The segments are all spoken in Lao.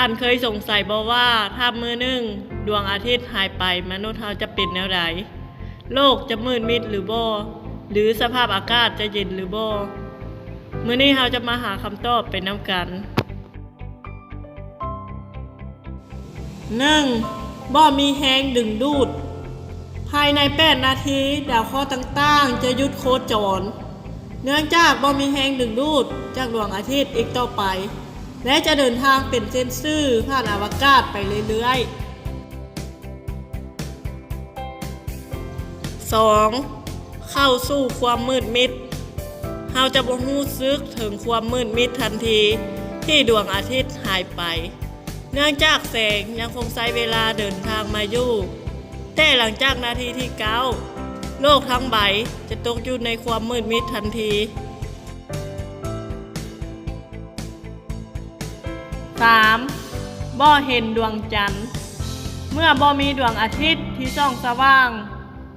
ທ່ານເຄີຍສົງໄສບໍ່ວ່າ ຖ້າມື້ໜຶ່ງດວງອາທິດຫາຍໄປ, ມະນຸດເຮົາຈະເປັນແນວໃດ? ໂລກຈະມືດມິດຫຼືບໍ່? ຫຼືສະພາບອາກາດຈະເຢັນຫຼືບໍ່? ມື້ນີ້ເຮົາຈະມາຫາຄຳຕອບໄປນຳກັນ. ໜຶ່ງ, ບໍ່ມີແຮງດຶງດູດ. ພາຍໃນແປດນາທີ, ດາວເຄາະຕ່າງໆຈະຢຸດໂຄຈອນ, ເນື່ອງຈາກບໍ່ມີແຮງດຶງດູດຈາກດວງອາທິດອີກຕໍ່ໄປ ແລະ ຈະເດີນທາງເປັນເສັ້ນຊື່ຜ່ານອະວະກາດໄປເລື້ອຍໆ. ສອງ, ເຂົ້າສູ່ຄວາມມືດມິດ. ເຮົາຈະບໍ່ຮູ້ສຶກເຖິງຄວາມມືດມິດທັນທີທີ່ດວງອາທິດຫາຍໄປ, ເນື່ອງຈາກແສງຍັງຄົງໃຊ້ເວລາເດີນທາງມາຢູ່. ແຕ່ຫຼັງຈາກນາທີທີເກົ້າ, ໂລກທັງໃບຈະຕົກຢູ່ໃນຄວາມມືດມິດທັນທີ. ສາມ, ບໍ່ເຫັນດວງຈັນ. ເມື່ອບໍ່ມີດວງອາທິດທີ່ສ່ອງສະຫວ່າງ,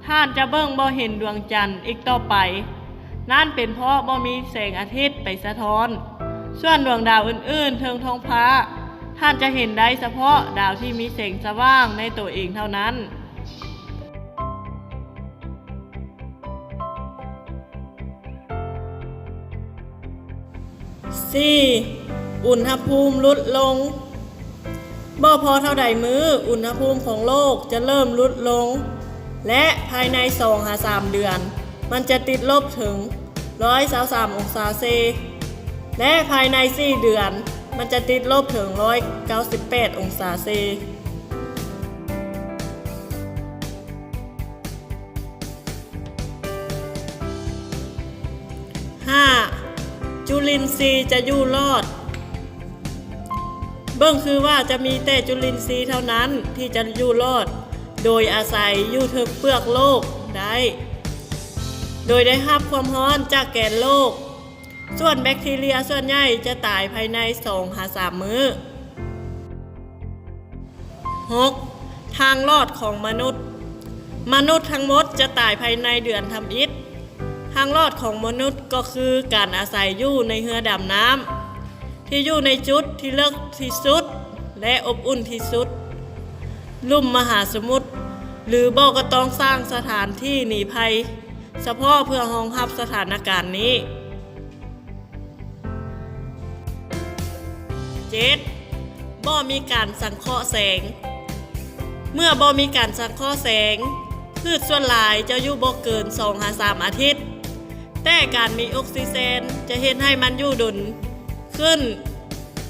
ທ່ານຈະເບິ່ງບໍ່ເຫັນດວງຈັນອີກຕໍ່ໄປ. ນັ້ນເປັນເພາະບໍ່ມີແສງອາທິດໄປສະທ້ອນ. ສ່ວນດວງດາວອື່ນໆເທິງທ້ອງຟ້າ, ທ່ານຈະເຫັນໄດ້ສະເພາະດາວທີ່ມີແສງສະຫວ່າງໃນໂຕເອງເທົ່ານັ້ນ. ສີ່, ອຸນຫະພູມຫຼຸດລົງ. ບໍ່ພໍເທົ່າໃດມື້, ອຸນຫະພູມຂອງໂລກຈະເລີ່ມຫຼຸດລົງ ແລະ ພາຍໃນສອງຫາສາມເດືອນ, ມັນຈະຕິດລົບເຖິງຮ້ອຍຊາວສາມອົງສາເຊ, ແລະ ພາຍໃນສີ່ເດືອນ, ມັນຈະຕິດລົບເຖິງຮ້ອຍເກົ້າສິບແປດອົງສາເຊ. ຫ້າ, ຈຸລິນຊີຈະຢູ່ລອດ. ເບິ່ງຄືວ່າຈະມີແຕ່ຈຸລິນຊີເທົ່ານັ້ນທີ່ຈະຢູ່ລອດ ໂດຍອາໄສຢູ່ເທິງເປືອກໂລກໄດ້ ໂດຍໄດ້ຮັບຄວາມຮ້ອນຈາກແກນໂລກ. ສ່ວນແບັກທີເຣຍສ່ວນໃຫຍ່ຈະຕາຍພາຍໃນສອງຫາສາມມື້. ຫົກ, ທາງລອດຂອງມະນຸດ. ມະນຸດທັງໝົດຈະຕາຍພາຍໃນເດືອນທຳອິດ. ທາງລອດຂອງມະນຸດກໍຄືການອາໄສຢູ່ໃນເຮືອດຳນ້ຳ ທີ່ຢູ່ໃນຈຸດທີ່ເລິກທີ່ສຸດ ແລະ ອົບອຸ່ນທີ່ສຸດ, ລຸ່ມມະຫາສະໝຸດ ຫຼື ບໍ່ກໍຕ້ອງສ້າງສະຖານທີ່ໜີໄພສະເພາະເພື່ອຮອງຮັບສະຖານະການນີ້. ເຈັດ, ບໍ່ມີການສັງເຄາະແສງ. ເມື່ອບໍ່ມີການສັງເຄາະແສງ, ພືດສ່ວນຫຼາຍຈະຢູ່ບໍ່ເກີນສອງຫາສາມອາທິດ, ແຕ່ການມີອົກຊີເຈນຈະເຮັດໃຫ້ມັນຢູ່ດົນຂຶ້ນ.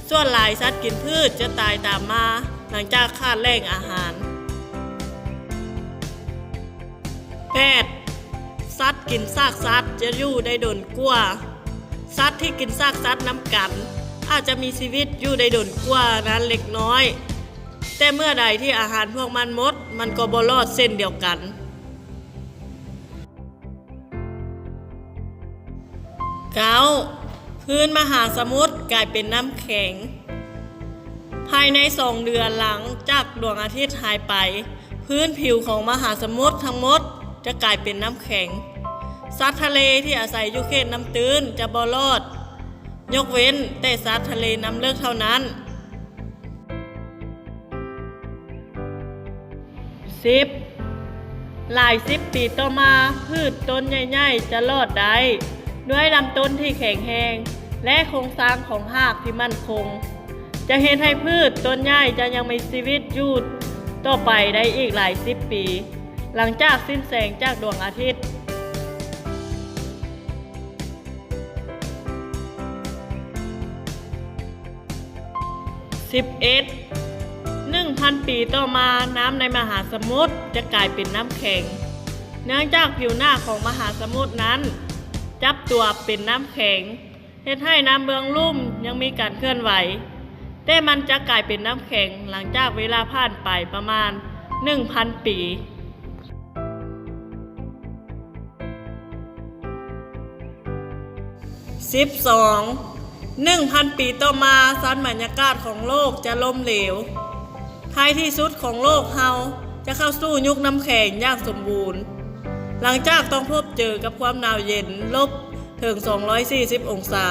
ສ່ວນຫຼາຍສັດກິນພືດຈະຕາຍຕາມມາຫຼັງຈາກຂາດແຫຼ່ງອາຫານ. ແປດ, ສັດກິນຊາກສັດຈະຢູ່ໄດ້ດົນກວ່າ. ສັດທີ່ກິນຊາກສັດນຳກັນອາດຈະມີຊີວິດຢູ່ໄດ້ດົນກວ່ານັ້ນເລັກນ້ອຍ, ແຕ່ເມື່ອໃດທີ່ອາຫານພວກມັນໝົດ, ມັນກໍບໍ່ລອດເຊັ່ນດຽວກັນ. ເກົ້າ, ພື້ນມະຫາສະໝຸດກາຍເປັນນ້ຳແຂງ. ພາຍໃນສອງເດືອນຫຼັງຈາກດວງອາທິດຫາຍໄປ, ພື້ນຜິວຂອງມະຫາສະໝຸດທັງໝົດຈະກາຍເປັນນ້ຳແຂງ. ສັດທະເລທີ່ອາໄສຢູ່ເຂດນ້ຳຕື້ນຈະບໍ່ລອດ, ຍົກເວັ້ນແຕ່ສັດທະເລນ້ຳເລິກເທົ່ານັ້ນ. ສິບ, ຫຼາຍສິບປີຕໍ່ມາ, ພືດຕົ້ນໃຫຍ່ໆຈະລອດໄດ້ ດ້ວຍລຳຕົ້ນທີ່ແຂງແຮງ ແລະ ໂຄງສ້າງຂອງຮາກທີ່ໝັ້ນຄົງ, ຈະເຮັດໃຫ້ພືດຕົ້ນໃຫຍ່ຈະຍັງມີຊີວິດຢູ່ຕໍ່ໄປໄດ້ອີກຫຼາຍສິບປີ ຫຼັງຈາກສິ້ນແສງຈາກດວງອາທິດ. ສິບເອັດ, ໜຶ່ງພັນປີຕໍ່ມາ, ນ້ຳໃນມະຫາສະໝຸດຈະກາຍເປັນນ້ຳແຂງ, ເນື່ອງຈາກຜິວໜ້າຂອງມະຫາສະໝຸດນັ້ນຈັບຕົວເປັນນ້ຳແຂງ, ເຮັດໃຫ້ນ້ຳເບື້ອງລຸ່ມຍັງມີການເຄື່ອນໄຫວ, ແຕ່ມັນຈະກາຍເປັນນ້ຳແຂງຫຼັງຈາກເວລາຜ່ານໄປປະມານໜຶ່ງພັນປີ. ສິບສອງ, ໜຶ່ງພັນປີຕໍ່ມາ, ຊັ້ນບັນຍາກາດຂອງໂລກຈະລົ້ມເຫຼວ. ທ້າຍທີ່ສຸດຂອງໂລກເຮົາຈະເຂົ້າສູ່ຍຸກນ້ຳແຂງຢ່າງສົມບູນ, ຫຼັງຈາກຕ້ອງພົບເຈີກັບຄວາມໜາວເຢັນລົບເຖິງສອງຮ້ອຍສີ່ສິບອົງສາ.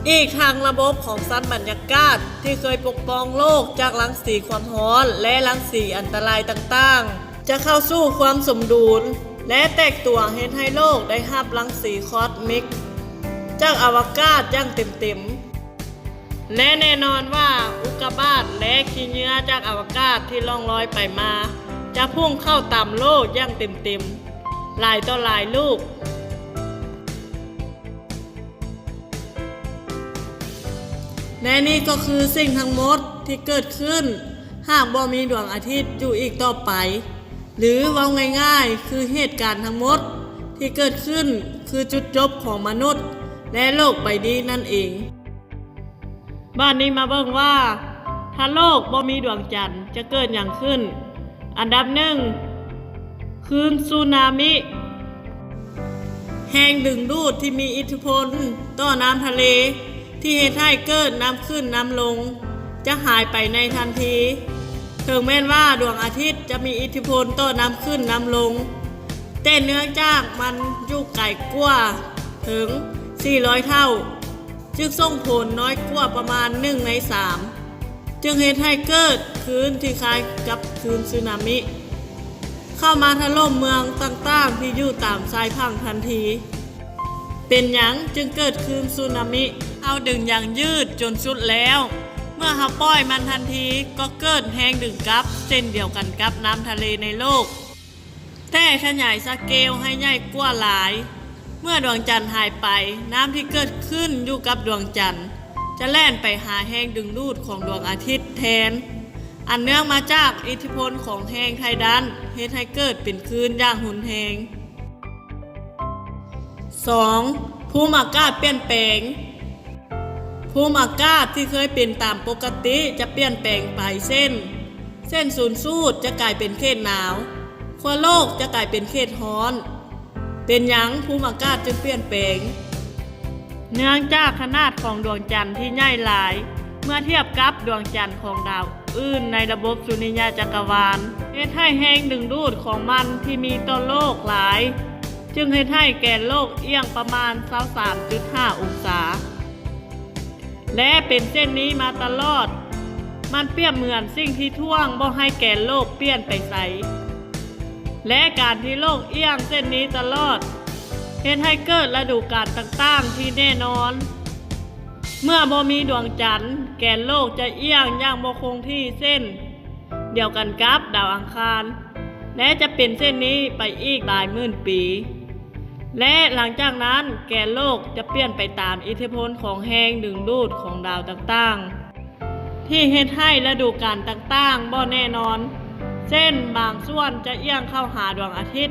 ອີກທັງລະບົບຂອງຊັ້ນບັນຍາກາດທີ່ເຄີຍປົກປ້ອງໂລກຈາກລັງສີຄວາມຮ້ອນ ແລະ ລັງສີອັນຕະລາຍຕ່າງໆ ຈະເຂົ້າສູ່ຄວາມສົມດຸນ ແລະ ແຕກຕົວເຮັດໃຫ້ໂລກໄດ້ຮັບລັງສີຄອດມິກຈາກອະວະກາດຢ່າງເຕັມໆ. ແລະ ແນ່ນອນວ່າອຸກກາບາດ ແລະ ຂີ້ເຫຍື້ອຈາກອະວະກາດທີ່ລ່ອງລອຍໄປມາ ຈະພຸ່ງເຂົ້າຕຳໂລກຢ່າງເຕັມໆ ຫຼາຍຕໍ່ຫຼາຍລູກ. ແລະ ນີ້ກໍຄືສິ່ງທັງໝົດທີ່ເກີດຂຶ້ນ ຫາກບໍ່ມີດວງອາທິດຢູ່ອີກຕໍ່ໄປ ຫຼື ເວົ້າງ່າຍໆ ຄືເຫດການທັງໝົດທີ່ເກີດຂຶ້ນ ຄືຈຸດຈົບຂອງມະນຸດ ແລະ ໂລກໃບນີ້ນັ້ນເອງ. ບາດນີ້ມາເບິ່ງວ່າ ຖ້າໂລກບໍ່ມີດວງຈັນ ຈະເກີດຫຍັງຂຶ້ນ? ອັນດັບໜຶ່ງ ຄື້ນສຸນາມິ. ແຮງດຶງດູດທີ່ມີອິດທິພົນຕໍ່ນ້ຳທະເລ ທີ່ເຮັດໃຫ້ເກີດນ້ຳຂຶ້ນນ້ຳລົງ ຈະຫາຍໄປໃນທັນທີ. ເຖິງແມ່ນວ່າດວງອາທິດຈະມີອິດທິພົນຕໍ່ນ້ຳຂຶ້ນນ້ຳລົງ, ແຕ່ເນື່ອງຈາກມັນຢູ່ໄກກວ່າເຖິງສີ່ຮ້ອຍເທົ່າ, ຈຶ່ງສົ່ງຜົນນ້ອຍກວ່າປະມານໜຶ່ງໃນສາມ, ຈຶ່ງເຮັດໃຫ້ເກີດຄື້ນທີ່ຄ້າຍກັບຄື້ນສຸນາມິ ເຂົ້າມາຖະຫຼົ່ມເມືອງຕ່າງໆທີ່ຢູ່ຕາມຊາຍຝັ່ງທັນທີ. ເປັນຫຍັງຈຶ່ງເກີດຄື້ນສຸນາມິ? ເຮົາດຶງຢາງຢືດຈົນສຸດແລ້ວ, ເມື່ອເຮົາປ່ອຍມັນທັນທີ ກໍເກີດແຮງດຶງກັບເຊັ່ນດຽວກັນກັບນ້ຳທະເລໃນໂລກ. ແຕ່ຂະຫຍາຍສະເກວໃຫ້ໃຫຍ່ກວ່າຫຼາຍ. ເມື່ອດວງຈັນຫາຍໄປ, ນ້ຳທີ່ເກີດຂຶ້ນຢູ່ກັບດວງຈັນ ຈະແລ່ນໄປຫາແຮງດຶງດູດຂອງດວງອາທິດແທນ, ອັນເນື່ອງມາຈາກອິດທິພົນຂອງແຮງໄທດັນ ເຮັດໃຫ້ເກີດເປັນຄື້ນຢ່າງຮຸນແຮງ. ສອງ, ພູມອາກາດປ່ຽນແປງ. ພູມອາກາດທີ່ເຄີຍເປັນຕາມປົກກະຕິຈະປ່ຽນແປງໄປ ເຊັ່ນ ເສັ້ນສູນສູດຈະກາຍເປັນເຂດໜາວ, ຂົ້ວໂລກຈະກາຍເປັນເຂດຮ້ອນ. ເປັນຫຍັງພູມອາກາດຈຶ່ງປ່ຽນແປງ? ເນື່ອງຈາກຂະໜາດຂອງດວງຈັນທີ່ໃຫຍ່ຫຼາຍ ເມື່ອທຽບກັບດວງຈັນຂອງດາວອື່ນໃນລະບົບສຸລິຍະຈັກກະວານ ເຮັດໃຫ້ແຮງດຶງດູດຂອງມັນທີ່ມີຕໍ່ໂລກຫຼາຍ ຈຶ່ງເຮັດໃຫ້ແກນໂລກອຽງປະມານຊາວສາມຈຸດຫ້າອົງສາ ແລະ ເປັນເຊັ່ນນີ້ມາຕະຫຼອດ. ມັນປຽບເໝືອນສິ່ງທີ່ຖ່ວງບໍ່ໃຫ້ແກນໂລກປ່ຽນໄປໃສ ແລະ ການທີ່ໂລກອຽງເຊັ່ນນີ້ຕະຫຼອດ ເຮັດໃຫ້ເກີດລະດູການຕ່າງໆທີ່ແນ່ນອນ. ເມື່ອບໍ່ມີດວງຈັນ, ແກນໂລກຈະອຽງຢ່າງບໍ່ຄົງທີ່ເຊັ່ນ ດຽວກັນກັບດາວອັງຄານ ແລະ ຈະເປັນເຊັ່ນນີ້ໄປອີກຫຼາຍໝື່ນປີ ແລະ ຫຼັງຈາກນັ້ນແກນໂລກຈະປ່ຽນໄປຕາມອິດທິພົນຂອງແຮງດຶງດູດຂອງດາວຕ່າງໆ ທີ່ເຮັດໃຫ້ລະດູການຕ່າງໆບໍ່ແນ່ນອນ ເຊັ່ນ ບາງສ່ວນຈະອຽງເຂົ້າຫາດວງອາທິດ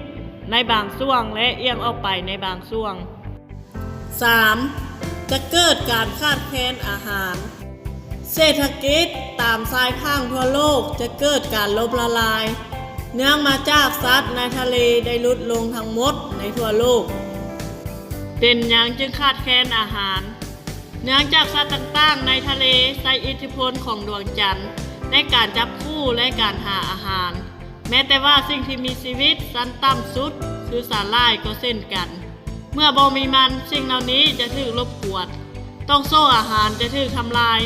ໃນບາງຊ່ວງ ແລະ ອຽງອອກໄປໃນບາງຊ່ວງ. ສາມ, ຈະເກີດການຂາດແຄນອາຫານ. ເສດຖະກິດຕາມຊາຍຝັ່ງທົ່ວໂລກຈະເກີດການລົ້ມລະລາຍ ເນື່ອງມາຈາກສັດໃນທະເລໄດ້ຫຼຸດລົງທັງໝົດໃນທົ່ວໂລກ. ເປັນຫຍັງຈຶ່ງຂາດແຄນອາຫານ? ເນື່ອງຈາກສັດຕ່າງໆໃນທະເລໃຊ້ອິດທິພົນຂອງດວງຈັນໃນການຈັບຄູ່ ແລະ ການຫາອາຫານ. ແມ້ແຕ່ວ່າສິ່ງທີ່ມີຊີວິດຊັ້ນຕ່ຳສຸດ ຄືສາຫຼ່າຍກໍເຊັ່ນກັນ, ເມື່ອບໍ່ມີມັນ, ສິ່ງເຫຼົ່ານີ້ຈະຖືກລົບກວນ, ຕ່ອງໂສ້ອາຫານຈະຖືກທຳລາຍ,